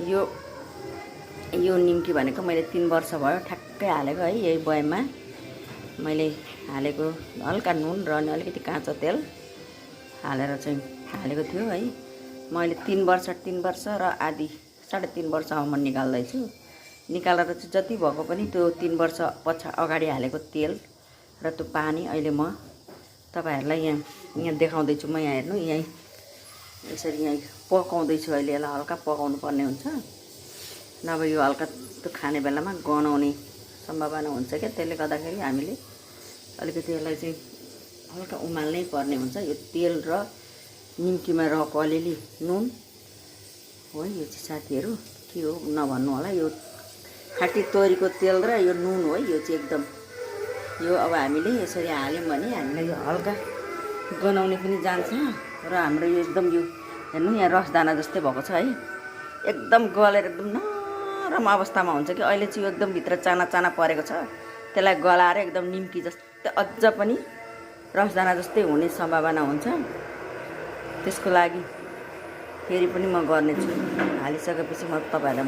यो निम्की भनेको मैले 3 वर्ष भयो ठ्याक्कै हालेको है। यही बयममा मैले हालेको हल्का नुन र अनि अलिकति काँचो तेल हालेर चाहिँ हालेको थियो है। मैले 3 वर्ष र आधी 3.5 वर्षमा म निकाल्दैछु। निकालेर चाहिँ जति भएको पनि त्यो 3 वर्ष अगाडि हालेको तेल र त्यो पानी अहिले म तपाईहरुलाई यहाँ देखाउँदैछु। म यहाँ हेर्नु यही यसरी यही पकाउँदैछु। अहिले यसलाई हल्का पकाउनु पर्ने हुन्छ, नभए यो हल्का त्यो खाने बेलामा गनाउने सम्भावना हुन्छ क्या। त्यसले गर्दाखेरि हामीले अलिकति यसलाई चाहिँ हल्का उमाल्नै पर्ने हुन्छ। यो तेल र निम्कीमा रहेको अलिअलि नुन हो। यो चाहिँ साथीहरु के हो नभन्नु होला, यो खाटी तोरीको तेल र यो नुन हो। यो चाहिँ एकदम यो अब हामीले यसरी हाल्यौं भने हामीलाई यो हल्का गनाउने पनि जान्छ र हाम्रो यो एकदम यो हेर्नु यहाँ रसदाना जस्तै भएको छ है। एकदम गलेर एकदम नरम अवस्थामा हुन्छ कि अहिले चाहिँ यो एकदम भित्र चाना चाना परेको छ। त्यसलाई गलाएर एकदम निम्की जस्तै अझ पनि रसदाना जस्तै हुने सम्भावना हुन्छ। त्यसको लागि फेरि पनि म गर्नेछु। हालिसकेपछि म तपाईहरुलाई